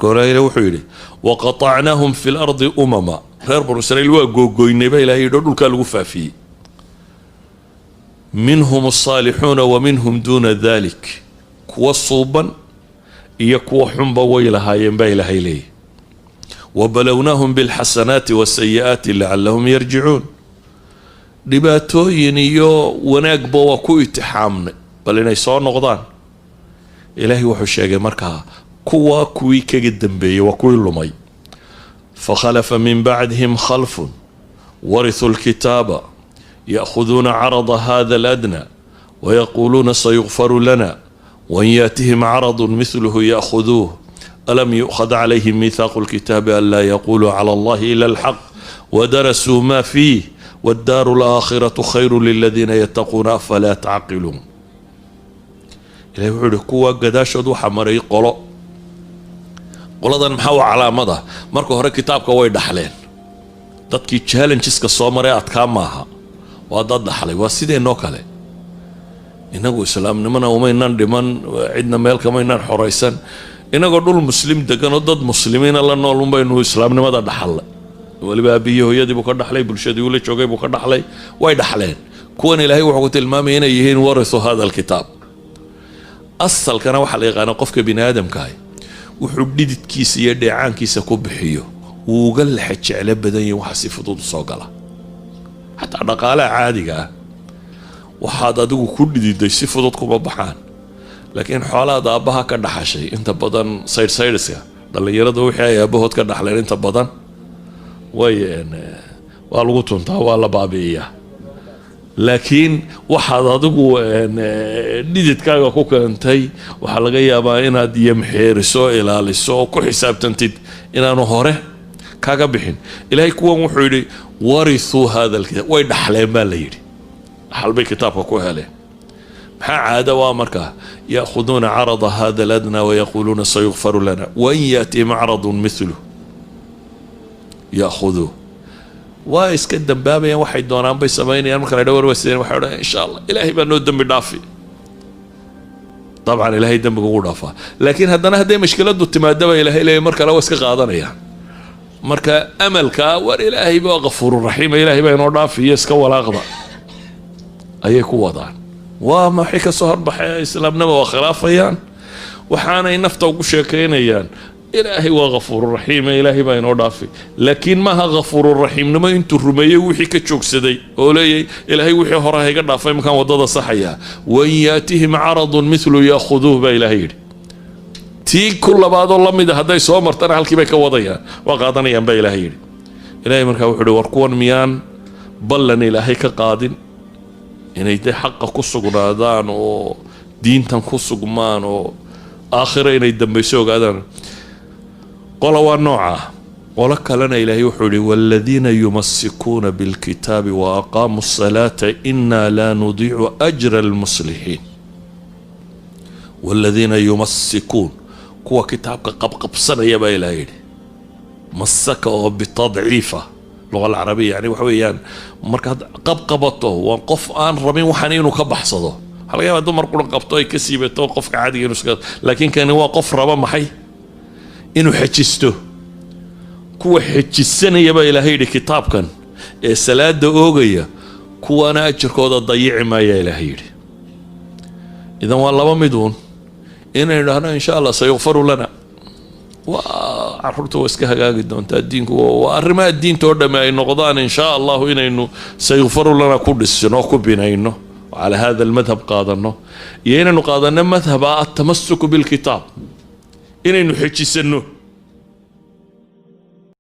Marka hore Ilahi wuxuu yidhi: وقطعناهم في الأرض أمما. Reer Banu Israiil waa googoynay baa Ilahay yidhi oo dhulkaa lagu faafiyey. منهم الصالحون ومنهم دون ذلك. Kuwa suuban iyo kuwa xunba way lahaayeen baa Ilaahay leeyahy. وبلوناهم بالحسنات والسيئات لعلهم يرجعون. Dhibaatooyin iyo wanaagba waa ku itixaamnay bal inay soo noqdaan. Ilaahay wuxuu sheegay markaa kuwa kuwii kaga dambeeyey waa kuwii lumay. فخلف من بعدهم خلف ورثوا الكتاب يأخذون عرض هذا الأدنى ويقولون سيغفر لنا وإن يأتهم عرض مثله يأخذوه ألم يؤخذ عليهم ميثاق الكتاب ألا يقولوا على الله إلا الحق ودرسوا ما فيه والدار الآخرة خير للذين يتقون أفلا تعقلون. Ilahi wuxuu ihi, kuwa gadaashood waxaa maray qolo. Qoladan maxaa u calaamada? Marka hore kitaabka way dhaxleen. Dadkii challengeska soo maray adkaa maaha, waa dad dhaxlay. Waa sideenoo kale, inagu islaamnimona umaynan dhiman, cidna meel kamaynan xoraysan. Inagoo dhul Muslim degan oo dad Muslimiina la nool unbaynu islaamnimada dhaxallay. Weliba aabihii, hooyadii buu ka dhaxlay, bulshadii ula joogay buu ka dhaxlay. Way dhaxleen. Kuwan Ilaahay wuxuu ku tilmaamaya inay yihiin ورثوا هذا الكتاب. Asalkana waxaa la yaqaana, qofka bini aadamkaah wuxuu dhididkiisa iyo dheecaankiisa ku bixiyo wuu uga lexa jeclo badan yahi waxa si fudud u soo gala. Xataa dhaqaalaha caadiga ah, waxaad adigu ku dhididay si fudud kuma baxaan, laakiin xoolahaad aabbaha ka dhaxashay inta badan saydhsaydhiska dhallinyarada wixii ay aabahood ka dhaxleen inta badan way waa lagu tuntaa, waa la baabi'iyaa. Laakiin waxaad adigu dhididkaaga ku keentay waxaa laga yaabaa inaad yamxeeriso, ilaaliso oo ku xisaabtantid inaanu hore kaga bixin. Ilaahay kuwan wuxuu yidhi: ورثوا هذا الكتاب. Way dhaxleen baa la yidhi, dhaxal bay kitaabka ku heleen. Maxaa caada waa markaa? يأخذون عرض هذا الأدنى ويقولون سيغفر لنا وإن يأتهم عرض مثله يأخذوه. Waa iska dambaabayaan, waxay doonaan bay samaynayaan. Marka la war wasideen, waxay odhan: "Insha Allah, Ilaahay baa noo dembi dhaafi." Dabcan Ilaahay dembiga ugu dhaafaa, laakiin haddana hadday mashkiladu timaadaba, Ilaahay leeyahy, mar kale waa iska qaadanayaan. Marka amalka war Ilaahay baa غفور رحيم, Ilaahay baa inoo dhaafiyo, iska walaaqda ayay ku wadaan. Waa maxay ka soo horbaxay? Islaamnima waa khilaafayaan, waxaanay nafta ugu sheekaynayaan Ilaahay waa غفور رحيم, Ilaahay baa inoo dhaafi. Laakiin maaha غفور رحيم nimo intuu rumeeyey wixii ka joogsaday oo leeyay: "Ilaahay wixii hore hayga dhaafay, markaan waddada saxayaa." وإن يأتهم عرض مثله يأخذوه baa Ilaahay yidhi. Tii ku labaadoo la mida hadday soo martana, halkii bay ka wadayaan, waa qaadanayaan baa Ilaahay yidhi. Ilaahay markaa wuxuu uhi: war kuwan miyaan ballan Ilaahay ka qaadin inay dee xaqa ku sugnaadaan oo diintan ku sugmaan oo aakhiro inay dambayso ogaadaan? Qola waa nooca. Qolo kalena Ilaahay wuxuu yihi: والذين يمسكون بالكتاب وأقاموا الصلاة إنا لا نضيع أجر المصلحين. والذين يمسكون, kuwa kitaabka qabqabsanaya baa Ilahay yidhi. مسك oo بتضعيف اللغة العربية, yani waxa weeyaan markaad qabqabato, waa qof aan rabin waxaan inuu ka baxsado. Waxaa laga yaabaa dumar qura qabto ay ka siibato, qofka caadiga inuu iska, laakiin kani waa qof raba maxay? Inuu xejisto. Kuwa xejisanaya baa Ilaahay yidhi kitaabkan ee salaada oogaya, kuwaana ajarkooda dayici maaya, Ilaahay yidhi. Idan waa laba mid uun: inaynu idhahno "insha Allah سيغفر لنا", waa caruurta waa iska hagaagi doontaa, diinku waa arrimaha diinta oo dhamme ay noqdaan insha Allahu inaynu سيغفر لنا ku dhisno, ku binayno, على هذا المذهب qaadano, iyo inaynu qaadano madhaba التمسك بالكتاب, inaynu xejisano.